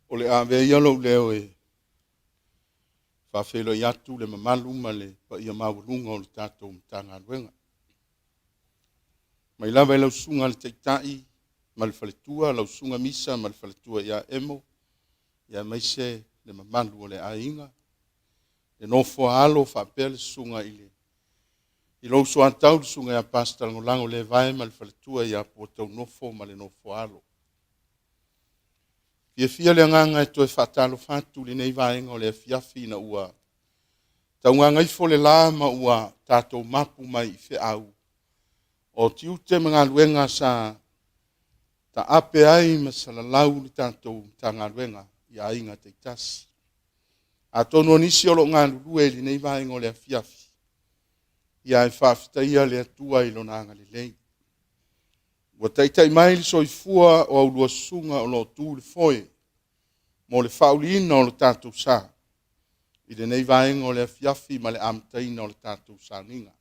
O le a avea ia lou leo e faafeiloai atu le mamalu ma le paia maualuga o le tatou Matagaluega. Mai lava i lau Susuga i le Taitai ma le faletua, lau Susuga Misa ma le faletua ia Emo, aemaise le mamalu o le aiga, le nofo a alo faapea le susuga i lou soatau le susuga ia Pastor Lagolago Levae ma le faletua ia Puataunofo ma le nofo a alo. E fiafia le agaga e toe faatalofa atu i lenei vaega o le afiafi ina ua taugagaifo le la ma ua tatou mapu mai i feau o tiute ma galuega sa taape ai ma salalau le tatou Matagaluega i aiga taitasi. Atonu o nisi o lo o galulue i lenei vaega o le afiafi, ae faafetaia le Atua i Lona agalelei. Ua taitai mai le soifua o a oulua susuga o lo o tu i le foe mo le faauluina o le tatou sa i lenei vaega o le afiafi ma le amataina o le tatou sauniga.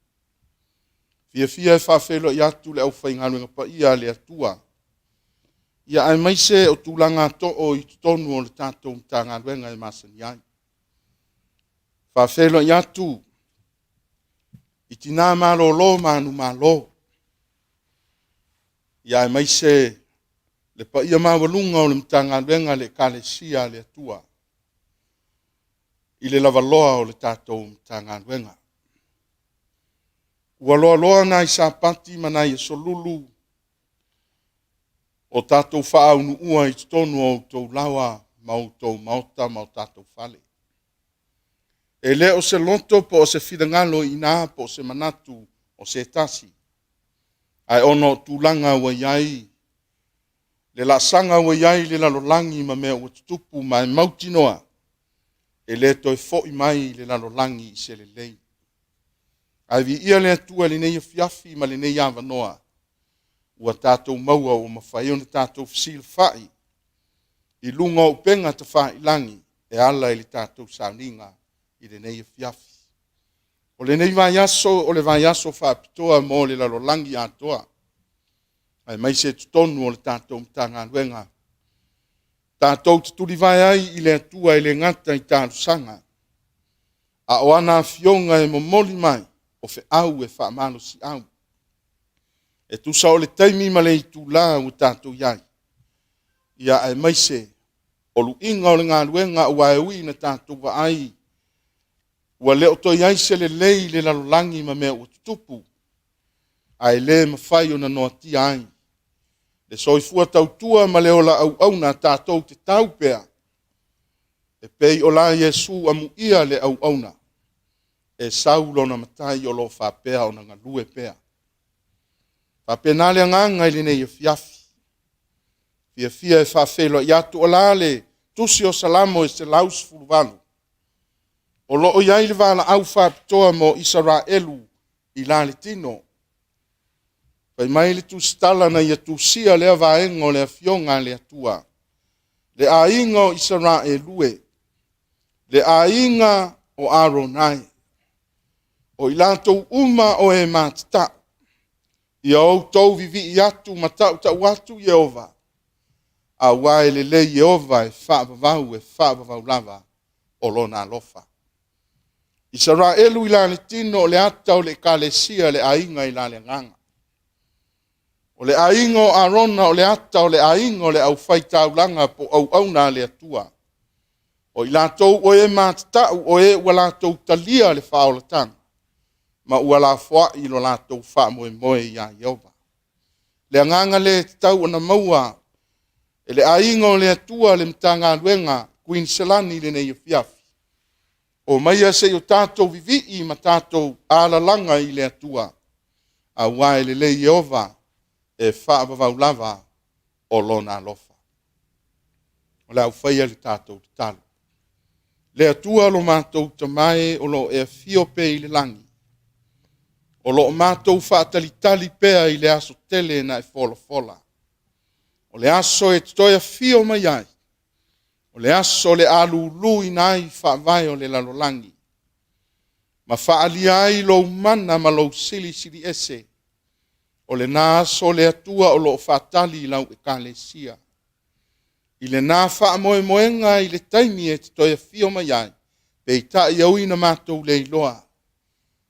E fiafia e faafeiloai atu le aufaigaluega paia a le Atua, aemaise o tulaga too i totonu o le tatou Matagaluega e masani ai. E faafeiloai atu i tina malolo manumalo, aemaise le paia maualuga o le Matagaluega a le Ekalesia a le Atua i le lavaloa o le tatou Matagaluega. Ua loaloa nai Sapati ma nai Aso Lulu o tatou faaunuua i totonu o outou laoa ma outou maota ma o tatou fale. E le o se loto po o se finagalo i ina po o se manatu o se tasi, ae ona o tulaga ua i ai le laasaga ua i ai le lalolagi ma mea ua tutupu, ma e mautinoa e le toe foi mai le lalolagi i se lelei. Ae viia le Atua i lenei afiafi ma lenei avanoa ua tatou maua ua mafai ona tatou fesilafai i luga o upega tafailagi e ala i le tatou sauniga i lenei afiafi. O lenei vaiaso o le vaiaso faapitoa mo le lalolagi atoa, aemaise totonu o le tatou Matagaluega, tatou te tulivae ai i le Atua e le gata i talosaga, a o ana Afioga e momoli mai o feau e faamalosiau. E tusa o le taimi ma le itula ua tatou i ai, aemaise o luiga o le galuega, aua e ui ina tatou vaai ua le o toe i ai se lelei i le lalolagi ma mea ua tutupu, ae le mafai ona noatia ai le soifua tautua ma le ola auauna tatou te tau pea e pei o la Iesu amuia le auauna, e sau lona Matai o lo o faapea ona galue pea. E faapena le agaga i lenei afiafi, fiafia e faafeiloai atu. O le a le tusi o Salamo e 118, o lo o i ai le valaau faapitoa mo Isaraelu i la le tino. Fai mai le tusitala na ia tusia lea vaega o le Afioga a le Atua, le aiga o Isaraelu e, le aiga o Arona e, o i latou uma o e matatau, ia outou vivii atu ma tautau atu Ieova, aua e lelei Ieova e faavavau, e faavavau lava o lona alofa. Isaraelu i la le tino o le ata o le ekalesia, le aiga i la le agaga. O le aiga o Arona o le ata o le aiga o le aufaitaulaga po o auauna a le Atua. O i latou o e matatau, o e ua latou talia le faaolataga, ma ua lafoai lo latou faamoemoe ia Ieova. Le agaga lea e tatau ona maua e le aiga o le Atua le Matagaluega Kuiniselani i lenei afiafi. Omaia se i o tatou vivii ma tatou alalaga i le Atua, aua e lelei Ieova, e faavavau lava o lona alofa. O le a ou faia le tatou tatalo. Le Atua lo matou Tama e o lo o e afio pea i le lagi, o lo o matou faatalitali pea i le aso tele na e folafola, o le aso e te toe afio mai ai, o le aso o le a luluina ai faavae o le lalolagi, ma faaalia ai lou mana ma lou silisili ese. O lena aso le Atua o lo o faatali lau ekalesia. I lena faamoemoega i le taimi e te toe afio mai ai, peitai e ui ina matou le iloa,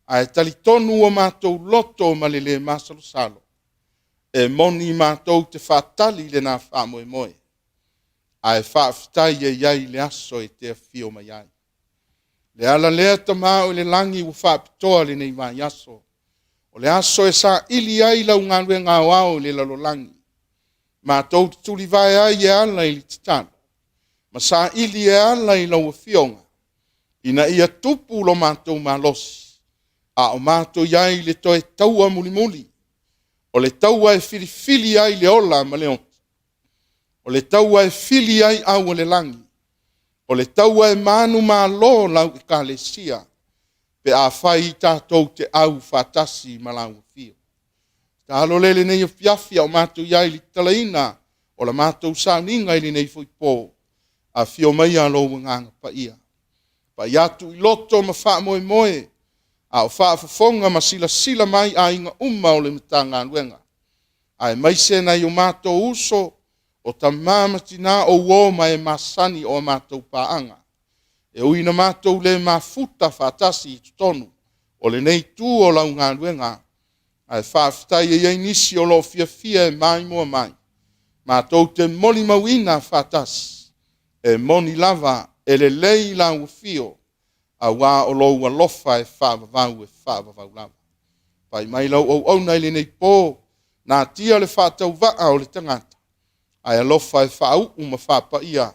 ae talitonu o matou loto ma le le masalosalo, e moni matou te faatali i lena faamoemoe, ae faafetai e i ai le aso e te afio mai ai. Le ala lea, Tama o i le lagi, ua faapitoa lenei vaiaso, o le aso e saili ai lau galuega aoao i le lalolagi, matou te tulivae ai e ala i le tatalo, ma saili e ala i lau Afioga, ina ia tupu lo matou malosi, a o matou i ai i le toe taua mulimuli, o le taua e filifili ai le ola ma le oti, o le taua e fili ai au o le lagi, o le taua e manumalo lau Ekalesia, pe afai tatou te au faatasi ma lau Afio. Tatalo lea i lenei afiafi a o matou i ai i le tatalaina o la matou sauniga i lenei foi po, afio maia lou Agaga Paia, pai atu i loto ma faamoemoe a o faafofoga ma silasila mai aiga uma o le Matagaluega, aemaise nai o matou uso, o tama ma tina, o uo ma e masani o a matou paaga. E ui ina matou le mafuta faatasi i totonu o lenei itu o lau galuega, ae faafetai e i ai nisi o lo o fiafia e maimoa mai, matou te molimauina faatasi, e moni lava e lelei lau afio, aua o lou alofa e faavavau e faavavau lava. Fai mai lau auauna i lenei po, natia le faatauvaa o le tagata, ae alofa e faauu ma faapaia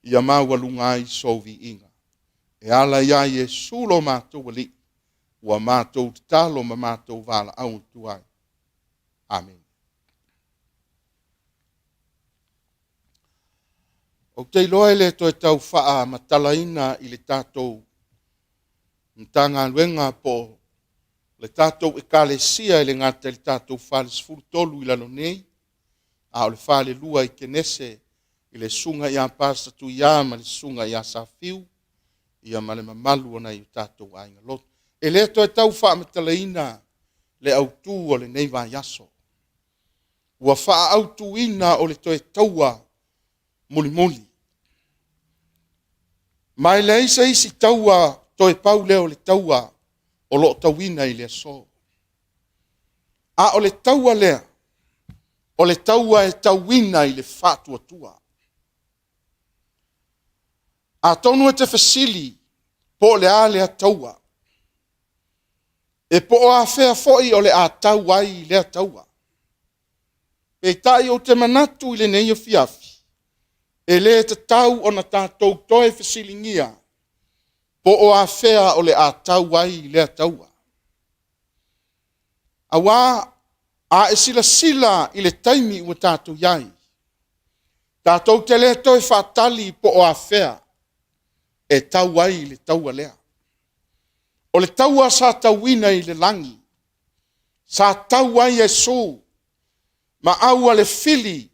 ia maualuga ai sou viiga. E ala ia Iesu lo matou Alii, ua matou tatalo ma matou valaau atu ai. Amene. Ou te iloa e le toe tau faamatalaina i le tatou Matagaluega po o le tatou Ekalesia e le gata i le tatou Fale 13 i lalo nei, a o le falelua i Kenese i le susuga ia Pastor Tuia ma le susuga ia Safiu, ia ma le mamalu o nai o tatou aiga lotu. E le toe tau faamatalaina le autu o lenei vaiaso. Ua faaautuina o le toe taua mulimuli. Ma e leai se isi taua toe pau lea o le taua o lo o tauina i le aso. A o le taua lea, o le taua e tauina i le faatuatua. Atonu e te fesili po o le a lea taua, e po o afea foi o le a tau ai lea taua. Peitai ou te manatu i lenei afiafi, e le tatau ona tatou toe fesiligia po o afea o le a tau ai lea taua. Aua a e silasila i le taimi ua tatou i ai, tatou te le toe faatali po o afea e tau ai le taua lea. O le taua sa tauina i le lagi, sa tau ai Iesu ma aualefili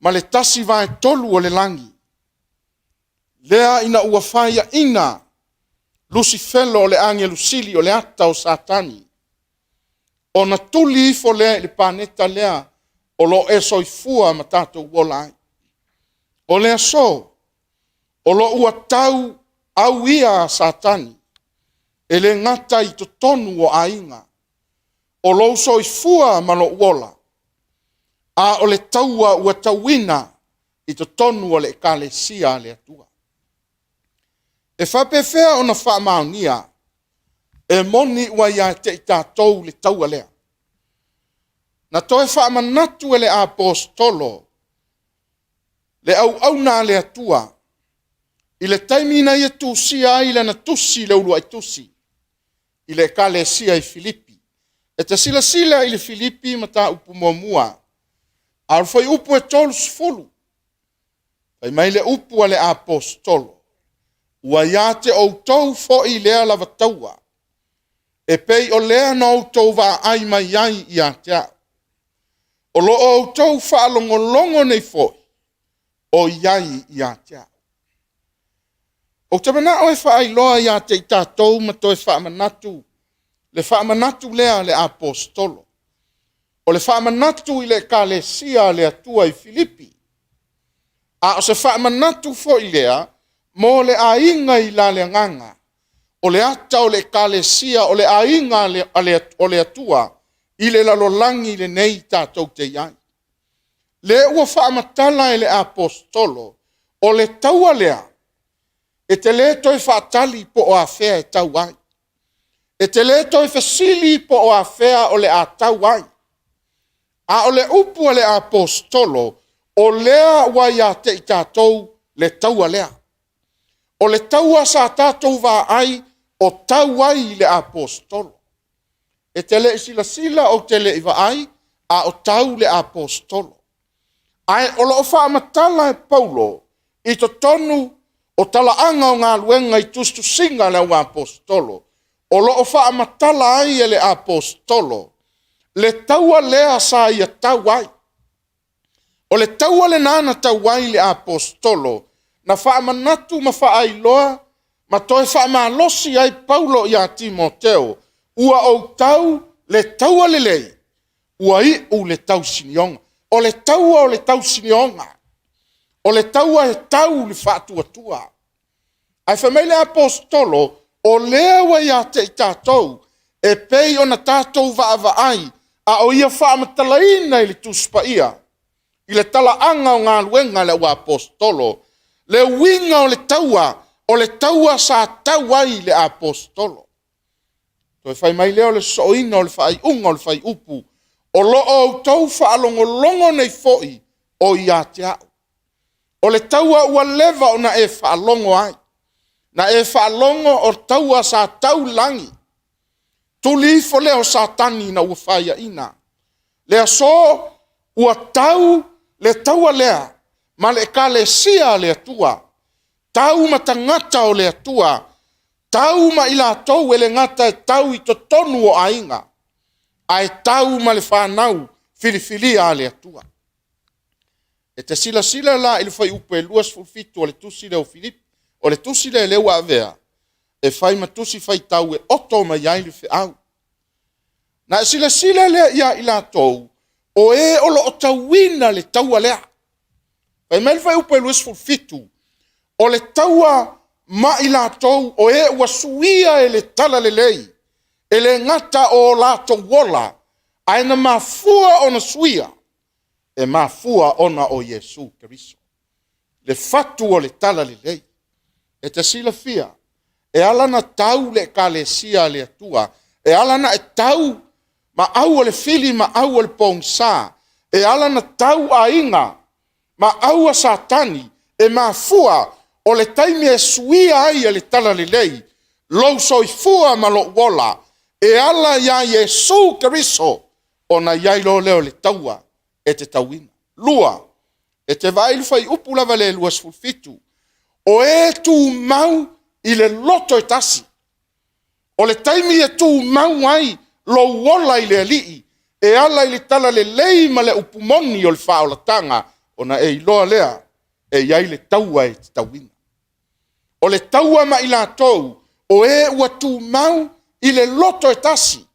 ma le tasi vaetolu o le lagi, lea ina ua faiaina Lusifelo o le agelu sili o le ata o Satani, ona tuli ifo lea i le paneta lea o lo o e soifua ma tatou ola ai. O le aso, o lo o ua tau au ia a Satani, e le gata i totonu o aiga, o lou soifua ma lou ola, a o le taua ua tauina i totonu o le Ekalesia a le Atua. E faapefea ona faamaonia e moni ua ia te i tatou le taua lea? Na toe faamanatu e le Aposetolo le auauna a le Atua i le taimi na ia tusia ai lana tusi, le uluai tusi i le Ekalesia i Filipi. E te silasila i le Filipi mataupu muamua, a o le fuaiupu e 30, fai mai le upu a le Aposetolo, “Ua ia te outou foi lea lava taua, e pei o lea na outou vaai mai ai ia te au, o lo o outou faalogologo nei foi o i ai ia te au.” Ou te manao e faailoa ia te i tatou ma toe faamanatu le faamanatu lea a le Aposetolo. O le faamanatu i le Ekalesia a le Atua i Filipi. A o se faamanatu foi lea mo le aiga i la le agaga, o le ata o le ekalesia, o le aiga o le Atua i le lalolagi lenei tatou te i ai. Lea ua faamatala e le Aposetolo, o le taua lea, e te le toe faatali po o afea e tau ai. E te le toe fesili po o afea o le a tau ai. A o le upu a le Aposetolo, o lea ua ia te i tatou le taua lea. O le taua sa tatou vaai o tau ai i le Aposetolo. E te le i silasila ou te le i vaai a o tau le Aposetolo. Ae o lo o faamatala e Paulo i totonu o talaaga o galuega i tusitusiga a le auaposeitolo, o lo o faamatala ai e le Aposetolo le taua lea sa ia tau ai. O le taua lena na tau ai le Aposetolo, na faamanatu ma faailoa ma toe faamalosi ai Paulo ia Timoteo, “Ua ou tau le taua lelei, ua iu le tausinioga.” O le taua o le tausinioga, o le taua e tau i le faatuatua. Ae fai mai le Aposetolo, o lea ua ia te i tatou, e pei ona tatou vaavaai a o ia faamatalaina i le Tusi Paia i le talaaga o galuega a le auaposeitolo, le uiga o le taua, o le taua sa tau ai le Aposetolo. Toe fai mai lea o le sosooina o le faaiuga o le fuaiupu, “O lo o outou faalogologo nei foi o ia te au.” O le taua ua leva ona e faalogo ai. Na e faalogo o taua sa tau i lagi, tuli ifo lea o Satani ina ua faiaina. Le aso ua tau le taua lea ma le ekalesia a le Atua, tau ma tagata o le Atua, tau ma i latou e le gata e tau i totonu o aiga, ae tau ma le fanau filifilia a le Atua. E te silasila la i le fuaiupu 27 o le tusi lea o Filipi. O le tusi lea o lea ua avea e fai ma tusi faitau e oto mai ai le feau. Ona e silasila lea ia i latou o e o lo o tauina le taua lea. Fai mai le fuaiupu 27, o le taua ma i latou o e ua suia e le talalelei, e le gata o latou ola, ae na mafua ona suia, e mafua ona o Iesu Keriso, le fatu o le talalelei. E te silafia, e ala ona tau le Ekalesia a le Atua, e ala ona e tau ma au o le fili ma au o le pogisa, e ala ona tau aiga ma au a Satani, e mafua o le taimi e suia ai e le talalelei lou soifua ma lou ola e ala ia Iesu Keriso, ona i ai loa lea o le taua e te tauina. Lua, e te vaai i le fuaiupu lava lea e 27, o e tumau i le loto e tasi. O le taimi e tumau ai lou ola i le Alii e ala i le talalelei ma le upu moni o le faaolataga, ona e iloa lea e i ai le taua e te tauina. O le taua ma i latou o e ua tumau i le loto e tasi.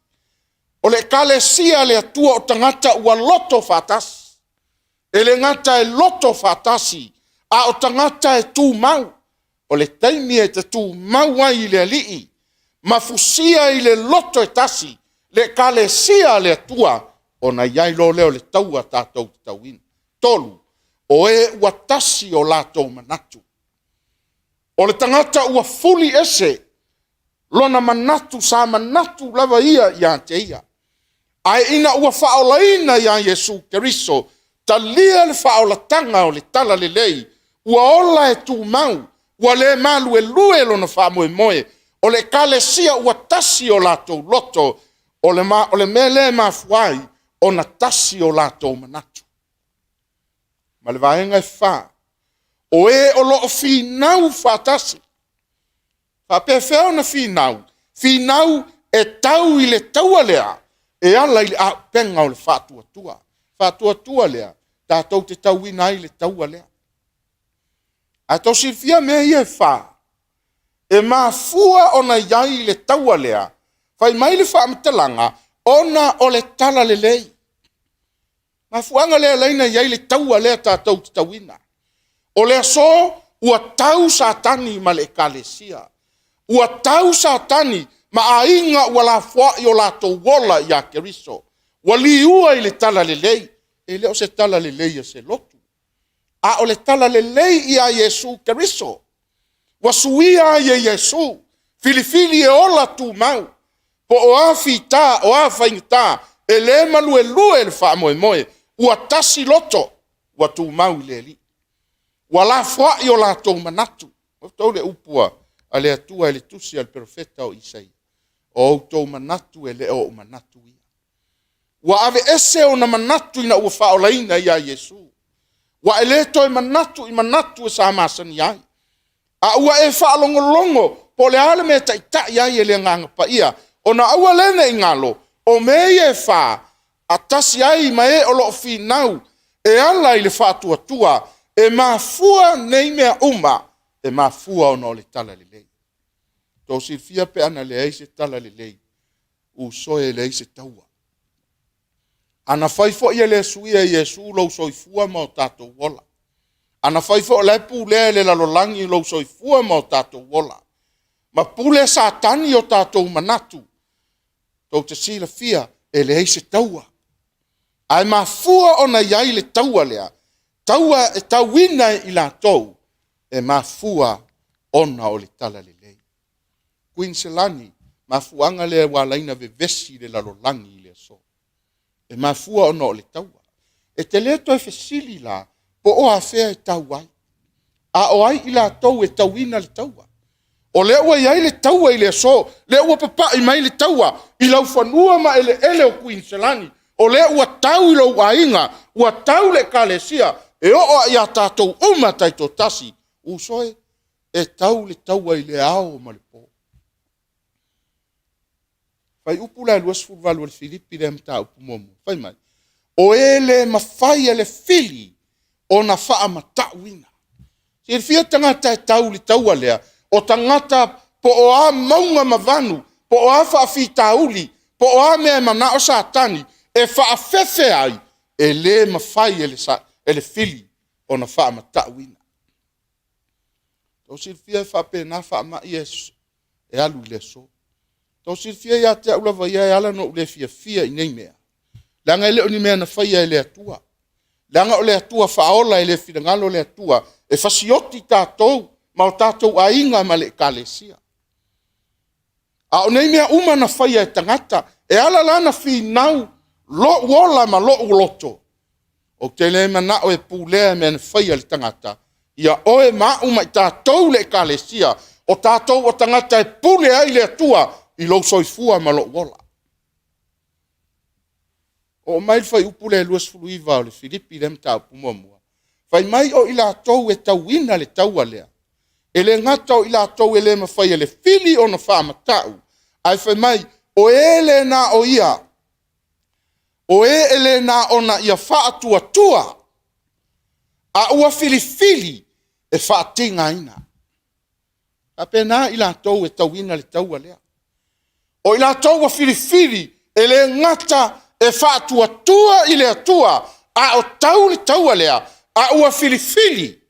O le Ekalesia a le Atua o tagata ua loto faatasi. E le gata e loto faatasi, a o tagata e tumau. O le taimi e te tumau ai i le Alii ma fusia i le loto e tasi le Ekalesia a le Atua, ona i ai loa lea o le taua tatou te tauina. Tolu, o e ua tasi o latou manatu. O le tagata ua fuli ese lona manatu sa manatu lava ia ia te ia, ae ina ua faaolaina ia Iesu Keriso, talia le faaolataga o le talalelei, ua ola e tumau, ua le maluelue lona faamoemoe. O le ekalesia ua tasi o latou loto, o le mea lea e mafua ai ona tasi o latou manatu. Ma le vaega e fa, o e o lo o finau faatasi. E faapefea ona finau? Finau e tau i le taua lea e ala i le auupega o le faatuatua. Faatuatua lea tatou te tauina ai le taua lea. A outou silafia mea ia e fa, e mafua ona i ai le taua lea? Fai mai le faamatalaga, ona o le talalelei. O le mafuaaga lea e ala ai ona i ai le taua lea tatou te tauina. O le aso, ua tau Satani ma le ekalesia. Ua tau Satani ma aiga ua lafoai o latou ola ia Keriso. Ua liua i le Talalelei. E le o se Talalelei a se lotu, a o le Talalelei ia Iesu Keriso. Ua suia ai e Iesu, filifili e ola tumau, po o a fita o a faigata, e le maluelue le faamoemoe, ua tasi loto, ua tumau i le Alii. Ua lafoai o latou manatu. Vaai le upu a le Atua i le tusi a le Perofeta o Isaia, “O outou manatu e le o ou manatu ia.” Ua aveese ona manatu ina ua faaolaina ia Iesu. Ua e le toe manatu i manatu sa masani ai, a ua e faalogologo po o le a le mea e taitai ai e le Agaga Paia. Ona aua lea ne i galo, o mea ia e fa, e tasi ai ma e o lo o finau e ala i le faatuatua, e mafua nei mea uma, e mafua ona o le Talalelei. Ua outou silafia pe ana leai se Talalelei, uso e, e leai se taua. A na fai foi e le suia e Iesu lou soifua ma o tatou ola, a na fai foi o la e pulea e le lalolagi lou soifua ma o tatou ola, ma pule Satani i o tatou manatu, tou te silafia e leai se taua. Ae mafua ona i ai le taua lea, taua e tauina e i latou, e mafua ona o le Talalelei. Kuiniselani, o le mafuaaga lea ua ala ai ona vevesi le lalolagi i le aso. E mafua ona o le taua. E te le toe fesili la, po o afea e tau ai, a o ai i latou e tauina le taua. O lea ua i ai le taua i le aso, lea ua papai mai le taua i laufanua ma eleele o Kuiniselani, o lea ua tau i lou aiga, ua tau le ekalesia, e oo lava ia tatou uma taitoatasi. Uso e, e tau le taua i le ao ma le po. Fuaiupu la e 28 o le Filipi lea mataupu muamua, fai mai, o e le mafai e le fili ona faamatauina. Silafia tagata e tau i le taua lea? O tagata po o a mauga ma vanu, po o a faafitauli, po o a mea e manao Satani e faafefe ai, e le mafai e le fili ona faamatauina. Ua outou silafia e faapena faamai ia e alu i le aso. Ua outou silafia ia te au lava ia e ala ona ou le fiafia i nei mea, leaga e le o ni mea na faia e le Atua. Leaga o le Atua faaola e le finagalo le Atua e fasioti tatou ma o tatou aiga ma le Ekalesia. A o nei mea uma na faia e tagata, e ala la ona finau lou ola ma lou loto, ou te le manao e pulea e mea na faia e le tagata ia oe ma au ma i tatou le Ekalesia, o tatou o tagata e pule ai le Atua i lou soifua ma lou ola. Oo mai le fuaiupu lea 29 o le Filipi lea mataupu muamua, fai mai o i latou e tauina le taua lea, e le gata o i latou e le mafai e le fili ona faamatau, ae fai mai, o e le na o ia, o e le na ona ia faatuatua, a ua filifili e faatigaina. E faapena i latou e tauina le taua lea. O i latou ua filifili e le gata e faatuatua i le Atua, a o tau le taua lea, a ua filifili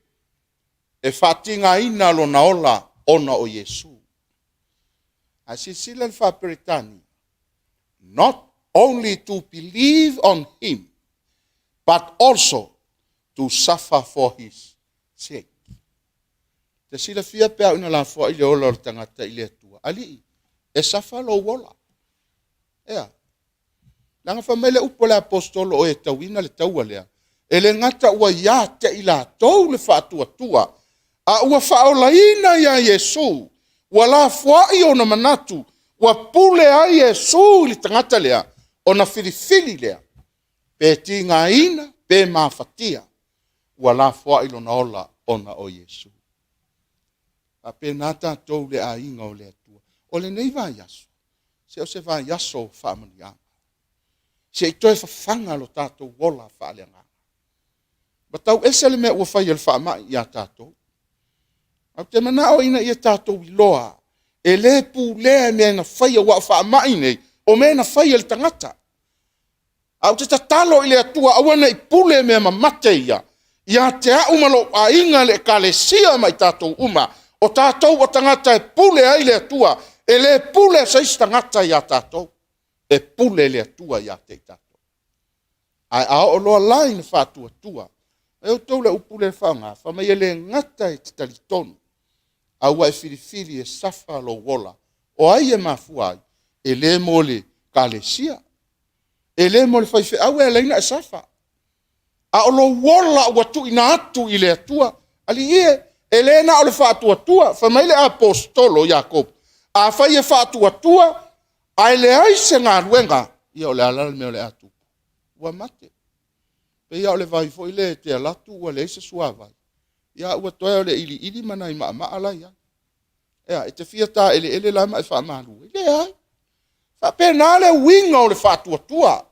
e faatigaina lona ola ona o Iesu. Ae silasila i le faa-Peretania, not only to believe on him, but also to suffer for his sake. E silafia pe a ina lafoai le ola o le tagata i le Atua, Alii, e suffer lou ola. Ea, leaga fai mai le upu a le Aposetolo o e tauina le taua lea, e le gata ua ia te i latou le faatuatua, a ua faaolaina ia Iesu, ua lafoai ona manatu, ua pule ai Iesu i le tagata lea, ona filifili lea, pe tigaina pe mafatia, ua lafoai lona ola ona o Iesu. E faapena tatou le aiga o le Atua. O lenei vaiaso, se o se vaiaso o faamanuiaga. Se i toe fafaga lo tatou ola faaleagaga. Ua tau ese le mea ua fai e le faamai ia tatou. Ae ou te manao ina ia tatou iloa, e le pulea e mea na faia, aua o faamai nei, o mea na fai e le tagata. Ae ou te tatalo i le Atua, aua ne i pule mea mamate ia Ia te au ma lou aiga, le ekalesia ma i tatou uma, o tatou o tagata e pule ai le Atua. E le pule se isi tagata ia tatou, e pule le Atua ia te i tatou. Ae a oo loa la ina faatuatua, vaai outou i le upu lea e faaaoga, fai mai e le gata e te talitonu, a ua e filifili e suffer lou ola. O ai e mafua ai? E le mo le ekalesia, e le mo le faifeau e ala ai ona e suffer, a o lou ola ua tuuina atu i le Atua. Alii e, e le na o le faatuatua. Fai mai le aposetolo o Iakopo, afai e faatuatua ae leai se galuega, ia o le a la le mea o le a tupu? Ua mate. E pei lava o le vai foi lea e te alu atu ua leai se suavai, ia ae ua toe lava o le iliili ma nai maamaa la e i ai. E a, e te fia taeleele la ma e faamalu ai? Leai. E faapena le uiga o le faatuatua.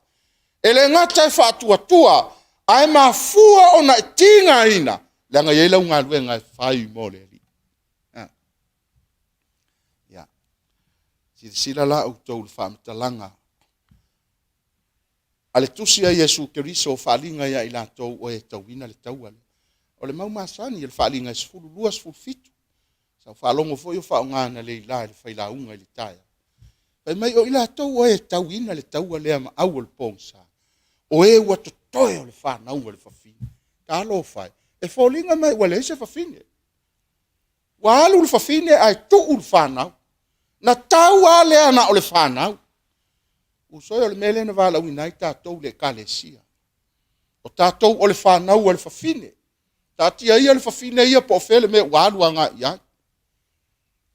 E le gata e faatuatua, ae mafua ona e tigaina, leaga e i ai lau galuega e fai mo le Alii. Ia, silasila la outou i le faamatalaga a le tusi a Iesu Keriso o faaaliga ia i latou o e tauina le taua lea. O le mau masani o le faaaliga e 12, 17. Sa ou faalogo foi o faaaoga analeila e le failauga i le taeao. Fai mai o i latou o e tauina le taua lea ma au o le pogisa, o e ua totoe o le fanau a le fafine. Talofa e, e foliga mai ua leai se fafine. Ua alu le fafine ae tuu le fanau. Na tau lava lea na o le fanau. Uso e, o le mea lea na valaauina ai tatou i le Ekalesia. O tatou o le fanau a le fafine. Taatia ia le fafine ia po o fea le mea ua alu agai i ai.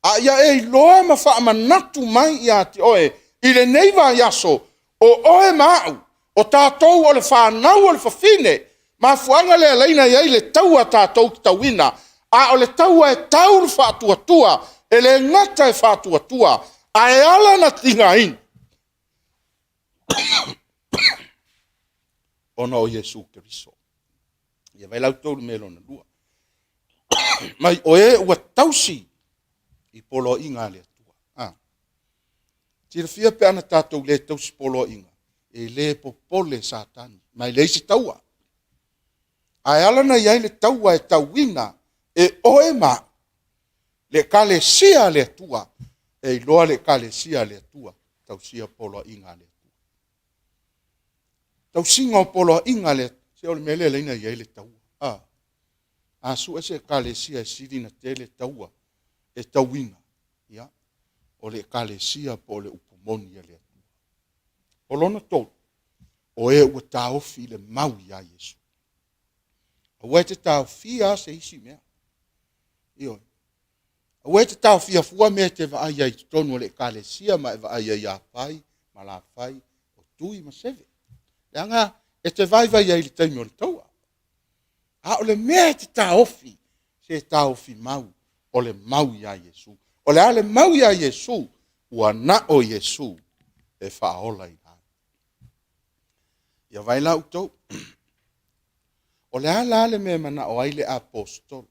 A ia e iloa ma faamanatu mai ia te oe i lenei vaiaso, o oe ma au, o tatou o le fanau a le fafine. Mafuaaga lea e ala ai ona i ai le taua tatou te tauina, a o le taua e tau le faatuatua. E le gata e faatuatua, ae ala ona tigaina, ona o Iesu Keriso. Ia vaai la outou i le mea lona lua. Fai mai, o e ua tausi i poloaiga a le Atua. A. Silafia pe ana tatou le tausi poloaiga, e le popole Satani, ma e leai se taua. Ae ala ona i ai le taua e tauina e oe ma au, le ekalesia a le Atua, e iloa le ekalesia a le Atua, tausia poloaiga a le Atua. Tausiga o poloaiga a le Atua, se o le mea lea e ala ai ona i ai le taua. A, a sue se ekalesia e sili ona tele taua e tauina, ia, o le ekalesia po o le upu moni a le Atua. O lona tolu, o e ua taofi i le mau ia Iesu. Aua e te taofia lava se isi mea. Ioe. Aua e te taofia fua mea e te vaai ai i totonu o le ekalesia ma e vaai ai ia Fai ma Lafai, o Tui ma Seve. Leaga e te vaivai ai i le taimi o le taua. A o le mea e te taofi, se taofi mau, o le mau ia Iesu. O le a le mau ia Iesu? Ua na o Iesu e faaola i ai. Ia vaai la outou, o le a la le mea e manao ai le aposetolo?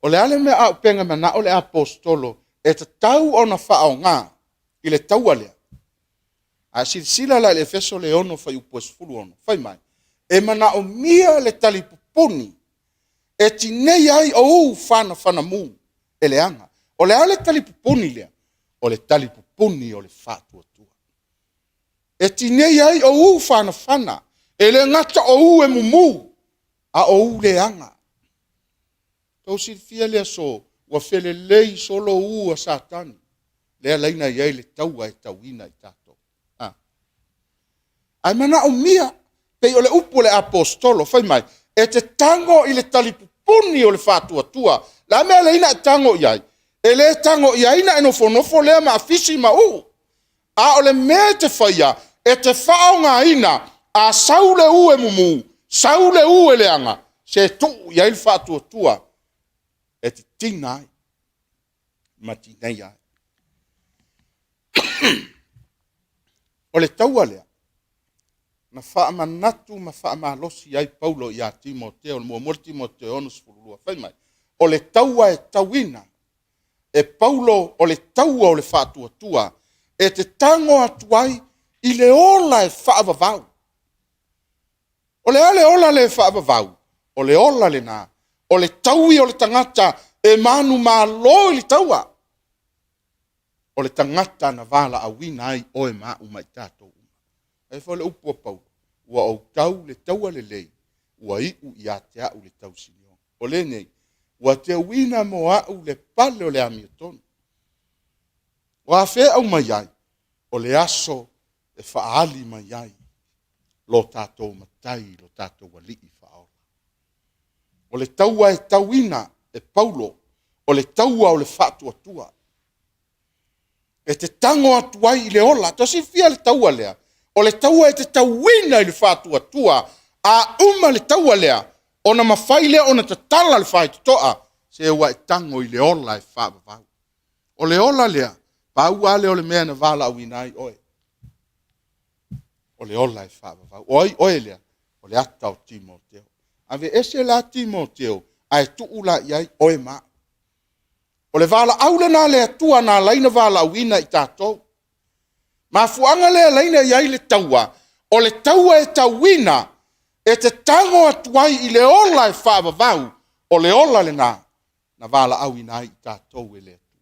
O le a le mea auupega e manao le aposetolo e tatau ona faaaoga i le taua lea? A silasila la i le Efeso lea e 6 fuaiupu e 16, fai mai, e manaomia le talipupuni e tineia ai o u fanafanamu e leaga. O le a le talipupuni lea? O le talipupuni o le faatuatua. E tineia ai o u fanafana, e le gata o u e mumu, a o u leaga. Tou silafia le aso, ua felelei solo u a Satani, lea la i ai le taua e tauina i tatou. A. Ae manaomia, pei o le upu a le aposetolo, fai mai, e te tago i le talipupuni o le faatuatua. O le a le mea e ala ai ona e tago i ai? E le tago i ai ona e nofonofo lea ma afisi ma uu. A o le mea e te faia, e te faaaogaina, a sau le u e mumu, sau le u e leaga, se tuu i ai le faatuatua e titina ai ma tineia ai. O le taua lea, na faamanatu ma faamalosi ai Paulo ia Timoteo, 1 Timoteo 6:12, fai mai, o le taua e tauina e Paulo o le taua o le faatuatua, e te tago atu ai i le ola e faavavau. O le a le ola lea e faavavau? O le ola lena, o le taui o le tagata e manumalo i le taua. O le tagata na valaauina ai oe ma au ma i tatou uma. E foi le upu a Paulo, ua ou tau le taua lelei, ua iu ia te au le tausinioga. O lenei, ua teuina mo au le pale o le amiotonu. O afea e aumai ai? O le aso e faaali mai ai lo tatou Matai lo tatou Alii Faaola. O le taua e tauina e Paulo, o le taua o le faatuatua. E te tago atu ai i le ola. Tou te silafia le taua lea? O le taua e te tauina i le faatuatua. A uma le taua lea, ona mafai lea ona tatala le faitotoa, se ua e tago i le ola e faavavau. O le ola lea, pau lava lea o le mea na valaauina ai oe, o le ola e faavavau. O ai oe lea? O le ata o Timoteo. Aveese la Timoteo, ae tuu la i ai oe ma au. O le valaau lena a le Atua na ala ai ona valaauina i tatou. Mafuaaga lea e ala ai ona i ai le taua, o le taua e tauina, e te tago atu ai i le ola e faavavau, o le ola lena na valaauina ai i tatou e le Atua.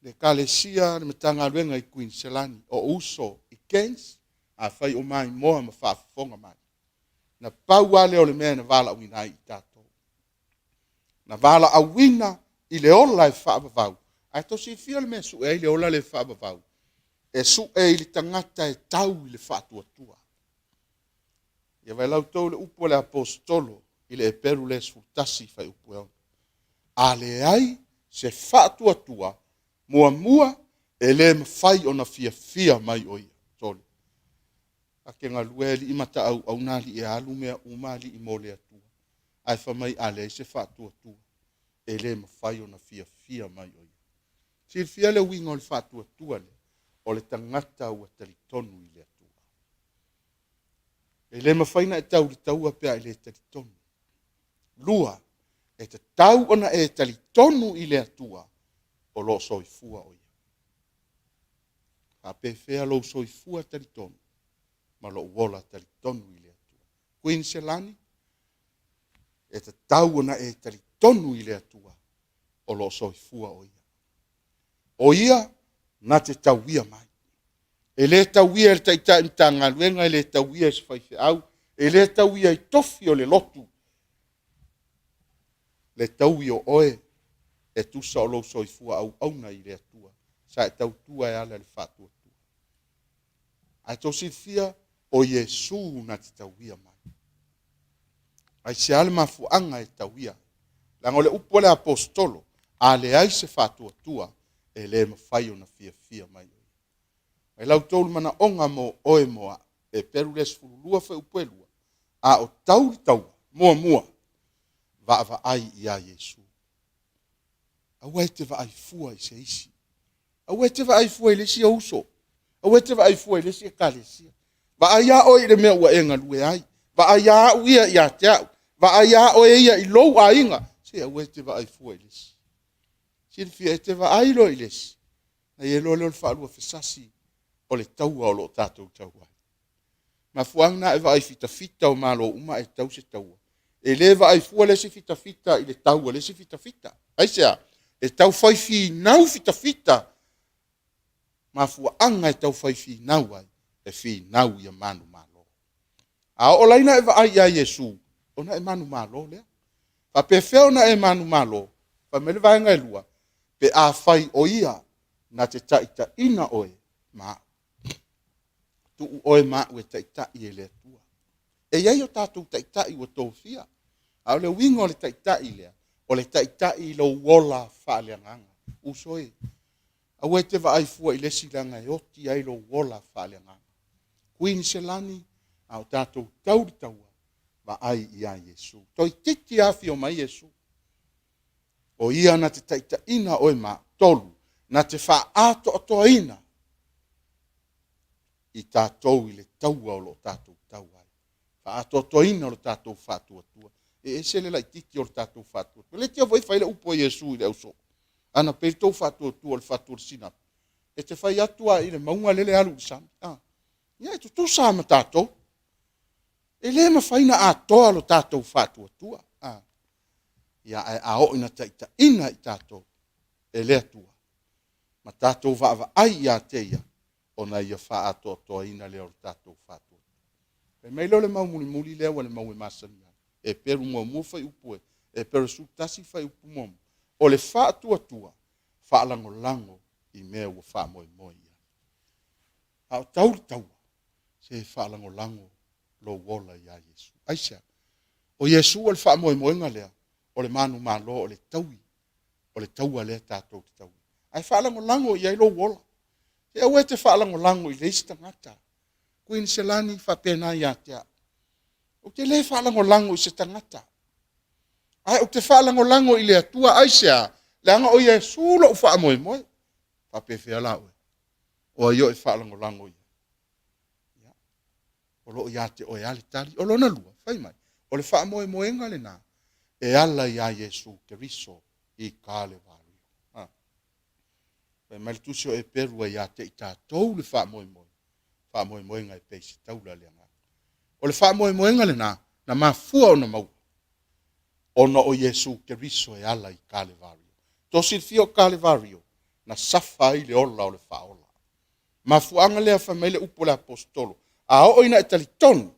Le Ekalesia le Matagaluega i Kuiniselani, o ou uso i Cairns, afai o maimoa ma faafofoga mai, na pau lava lea o le mea na valaauina ai i tatou, na valaauina i le ola e faavavau. Ae tou te silafia le mea e sue ai le ola lea e faavavau? E sue i le tagata e tau i le faatuatua. Ia vaai la outou i le upu a le Aposetolo i le Eperu lea 11 fuaiupu e 6. A leai se faatuatua, muamua, e le mafai ona fiafia mai o ia. 3. Ta te galue alii ma ta auauna alii e alu mea uma alii mo le Atua. Ae fai mai a leai se faatuatua, e le mafai ona fiafia mai o ia. Silafia le uiga o le faatuatua lea? O le tagata ua talitonu i le Atua. E le mafai ona e tau i le taua pe a e le talitonu. 2, e tatau ona e talitonu i le Atua o lo o soifua o Ia. E faapefea lou soifua talitonu ma lou ola talitonu i le Atua? Kuiniselani, e tatau ona e talitonu i le Atua o lo o soifua o Ia. O Ia na te tauia mai. E le tauia e le taitai Matagaluega, e le tauia e se faifeau, e le tauia i tofi o le lotu, le taui o oe e tusa o lou soifua auauna i le Atua sa e tautua e ala i le faatuatua. Ae outou silafia, o Iesu na te tauia mai. Aisea le mafuaaga e tauia ai? Leaga o le upu a le Aposetolo, a leai se faatuatua, e le mafai ona fiafia mai. Mai la outou manaoga mo oe mo au. Eperu lea 12 fuaiupu e 2, a o tau le taua, muamua, vaavaai ia Iesu. Aua e te vaai fua i se isi. Aua e te vaai fua i le isi ou uso. Aua e te vaai fua i le isi ekalesia. Vaai lava oe i le mea ua e galue ai. Vaai lava au ia ia te au. Vaai lava oe ia i lou aiga. Se aua e te vaai fua i le isi. Silafia, e te vaai loa i le isi, ona i ai loa lea o le faaluafesasi o le taua o lo o tatou tau ai. Mafuaaga lena a e vaai i fitafita o Malo uma ae tau se taua, e le vaai fua le isi fitafita i le tau a le isi fitafita. Aisea? E tau fai finau fitafita, mafuaaga e tau fai finau ai, e finau ia manumalo. A oo la ina e vaai ia Iesu, ona e manumalo lea. Faapefea ona e manumalo? Fai mai le vaega e 2, pe afai o Ia na te taitaiina oe ma au. Tuu oe ma au e taitai e le Atua. E i ai o tatou taitai ua tofia, a o le uiga o le taitai lea, o le taitai i lou ola faaleagaga. Uso e, aua e te vaai fua i le isi leaga e oti ai lou ola faaleagaga. Kuiniselani, a o tatou tau le taua, vaai ia Iesu. Toeitiiti afio mai Iesu. O ia na te taitaiina oe ma au. 3, na te faaatoatoaina i tatou i le taua o lo o tatou tau ai. Faaatoatoaina o le tatou faatuatua. E ese le laitiiti o le tatou faatuatua. Le tia foi fai le upu a Iesu i le ausoo. Ana pei le tou faatuatua o le fatu o le sinapi, e te fai atu lava i le mauga lele e alu i le sami. Ia e tutusa lava ma tatou. E le mafai ona atoa lo tatou faatuatua. A, ia, ae a oo ina taitaiina i tatou e le Atua, ma tatou vaavaai ia te Ia, ona Ia faaatoatoaina lea o le tatou faatuatua. Fai mai lea o le mau mulimuli lea ua le mau e masani ai, Eperu 1 fuaiupu e, Eperu 11 fuaiupu 1, o le faatuatua, faalagolago i mea ua faamoemoe i ai. A o tau le taua, se faalagolago lou ola ia Iesu. Aisea? O Iesu o le faamoemoega lea, o le manumalo, o le taui, o le taua lea tatou te tauina. Ae faalagolago i ai lou ola. Se aua e te faalagolago i le isi tagata. Kuiniselani, faapena ia te au. Ou te le faalagolago i se tagata, ae ou te faalagolago i le Atua. Aisea? Leaga o Iesu lou faamoemoe. Faapefea la oe? O ai o e faalagolago i ai? O lo o ia te oe lava le tali. O lona lua, fai mai, o le faamoemoega lena e ala iā Iesu Keriso i Kalevario. Ah. Fai mai le tusi o Eperu ua ia te i tatou le faamoemoe, faamoemoega e pei se taula le agaga. O le faamoemoega lena na mafua ona maua, ona o Iesu Keriso e ala i Kalevario. Tou silafia o Kalevario, na safa ai le ola o le faaola. Mafuaaga lea fai mai le upu a le Aposetolo, a oo ina e talitonu,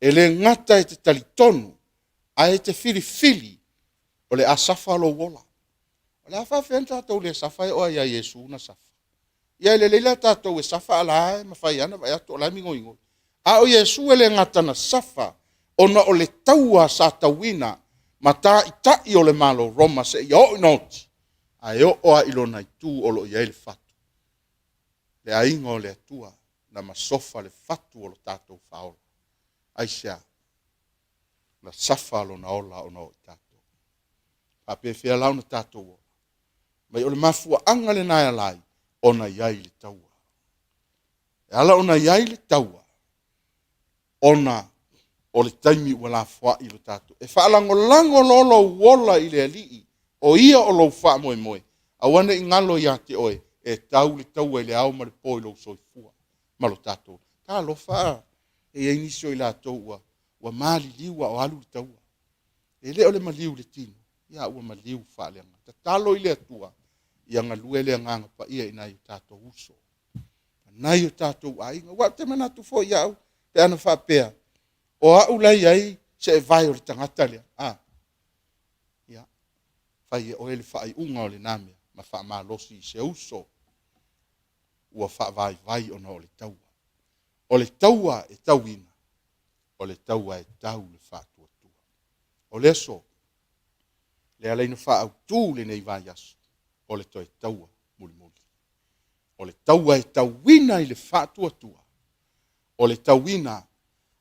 e le gata e te talitonu, ae e te filifili o le a safa lou ola. O le a faapefea ona tatou le safa e oo lava ia Iesu na safa? Ia e lelei la tatou e safa a o la e mafai lava ona vaai atu o la e migoigoi. A o Iesu e le gata na safa, ona o le taua sa tauina ma taitai o le Malo Roma seia oo ina oti, ae oo lava i lona itu o lo o i ai le fatu. Le aiga o le Atua na masofa le fatu o lo tatou faaola. Aisea? Na safa lona ola ona o i tatou. E faapefea la ona tatou ola? Mai o le mafuaaga lena e ala ai ona i ai le taua. E ala ona i ai le taua, ona o le taimi ua lafoai lo tatou. E faalagolago loa lou ola i le Alii, o Ia o lou faamoemoe, aua ne i galo ia te oe, e tau le taua i le ao ma le po i lou soifua ma lo tatou. Talofa, e i ai nisi o i latou ua, ua maliliu a o alu le taua. E le o le maliu i le tino, a ua maliu faaleagaga. Tatalo i le Atua, ia galue le Agaga Paia i nai o tatou uso, nai o tatou aiga. Aua ou te manatu foi au, pe ana faapea, o au la e i ai se evae o le tagata lea, a, ia, fai e oe le faaiuga o lena mea, ma faamalosi i se uso ua faavaivai ona o le taua. O le taua e tauina, o le taua e tau le faatuatua. O le aso, le ala ona faaautu lenei vaiaso, o le toe taua mulimuli. O le taua e tauina i le faatuatua, o le tauina,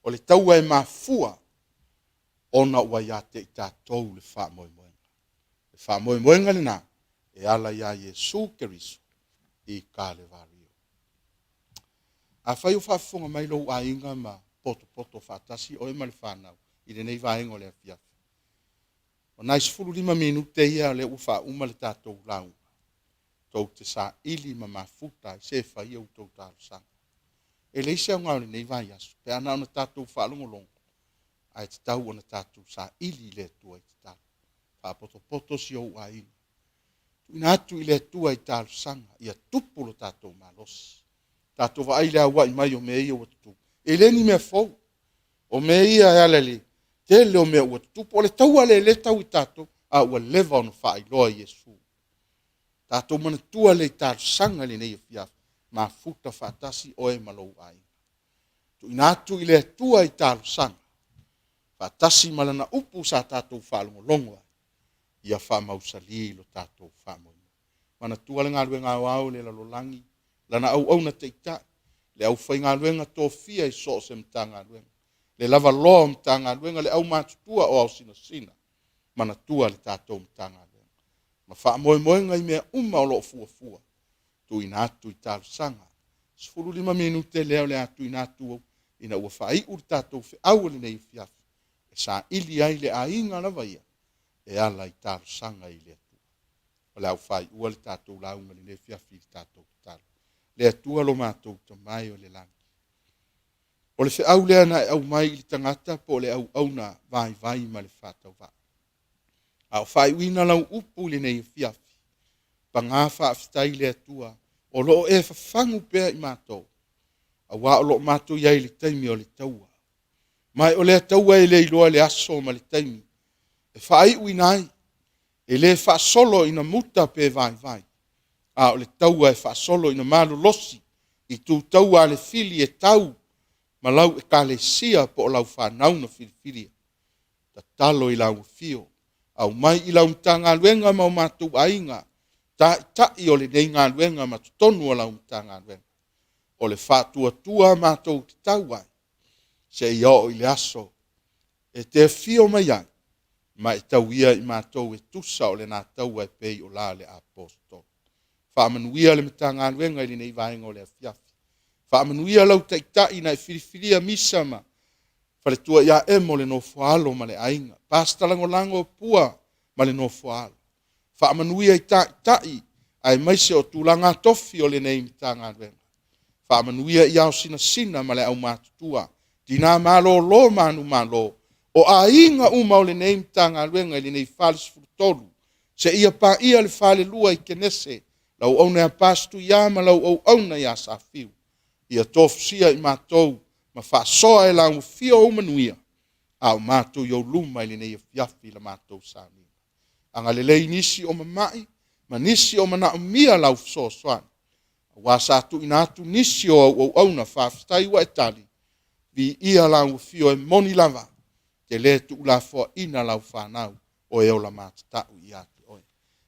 o le taua e mafua ona ua ia te i tatou le faamoemoega. Le faamoemoega lena e ala iā Iesu Keriso i Kalevario. Afai o faafofoga mai lou aiga ma potopoto faatasi oe ma le fanau i lenei vaega o le afiafi, o nai 15 minute ia lea ua faauma le tatou lauga, tou te saili ma mafuta ai se e fai a outou talosaga. E leai se aoga o lenei vaiaso pe a na ona tatou faalogologo, ae tatau ona tatou saili i le Atua i tatalo. Faapotopoto si ou aiga. Tuuina atu i le Atua i talosaga ia tupu lo tatou malosi. Tatou vaai i le auai mai o mea ia ua tutupu. E le ni mea fou. O mea ia e ala i le tele o mea ua tutupu. O le taua lea lea e tau i tatou, a ua leva ona faailoa e Iesu. Tatou manatua lea i talosaga i lenei afiafi, mafuta faatasi oe ma lou aiga. Tuuina atu i le Atua i talosaga, faatasi ma lana upu sa tatou faalogologo ai, ia faamausali lo tatou faamoemoe. Manatua le galuega aoao i le lalolagi, lana auauna taitai, le aufaigaluega tofia i so o se Matagaluega, le lavaloa o Matagaluega, le aumatutua o aosinasina, manatua le tatou Matagaluega. Ma faamoemoega i mea uma o lo o fuafua, tuuina atu i talosaga. 15 minute lea o le a tuuina atu ina ua faaiu le tatou feau o lenei afiafi, e saili ai le aiga lava ia e ala i talosaga i le Atua. O le a ou faaiua le tatou lauga i lenei afiafi i le tatou tatalo. Le Atua lo matou Tama e o le lagi. O le feau lea na e aumai i le tagata po o le auauna vaivai ma le faatauvaa. A o faaiuina lau upu i lenei afiafi, paga faafetai i le Atua o lo o e fafagu pea i matou, aua o lo o matou i ai i le taimi o le taua. Ma o lea taua e le iloa le aso ma le taimi e faaiuina ai, e le faasolo ina muta pe vaivai, a o le taua e faasolo ina malolosi i tu taua a le fili e tau ma lau ekalesia po o lau fanau na filifilia. Tatalo i lau afio, aumai i lau Matagaluega ma o matou aiga, taitai o lenei galuega ma totonu o lau Matagaluega. O le faatuatua matou te tau ai, seia oo i le aso e te afio mai ai ma e tauia i matou e tusa o lena taua e pei o la le Aposetolo. Faamanuia le Matagaluega i lenei vaega o le afiafi. Faamanuia lau taitai na e filifilia Misa ma faletua ia Emo le nofoaalo ma le aiga, Pastor Lagolago o Pua ma le nofoaalo. Faamanuia i taitai aemaise o tulaga tofi o lenei Matagaluega. Faamanuia i ao sinasina ma le aumatutua, tina malolo ma manumalo, o aiga uma o lenei Matagaluega i lenei 43, seia paia le falelua i Kenese, lau auauna ia Pastor Tuia ma lau auauna ia Safiu, ia tofusia i matou ma faasoa e lau afio ou manuia, a o matou i ou luma i lenei afiafi i la matou sauniga. Agalelei nisi o mamai ma nisi o manaomia lau fesoasoani, aua sa tuuina atu nisi o au auauna, faafetai ua e tali, viia lau afio e moni lava, e te le tuulafoaina lau fanau o e ola matatau ia te oe.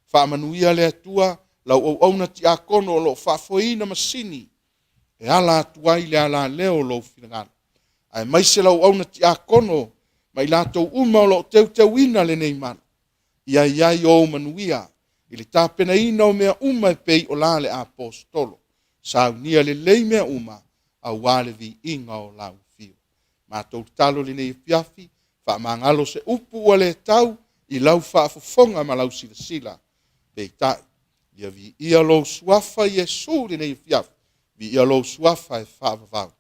Faamanuia le Atua lau auauna tiakono o lo o faafoeina masini e ala atu ai le alaleo o lou finagalo, aemaise lau auauna tiakono ma i latou uma o lo o teuteuina lenei malu, ia i ai ou manuia i le tapenaina o mea uma e pei o la le Aposetolo. Saunia lelei mea uma aua le viiga o lau afio. Matou tatalo i lenei afiafi, faamagalo se upu ua le tau i lau faafofoga ma lau silasila. Peitai, ia viia lou suafa Iesu i lenei afiafi, viia lou suafa e faavavau.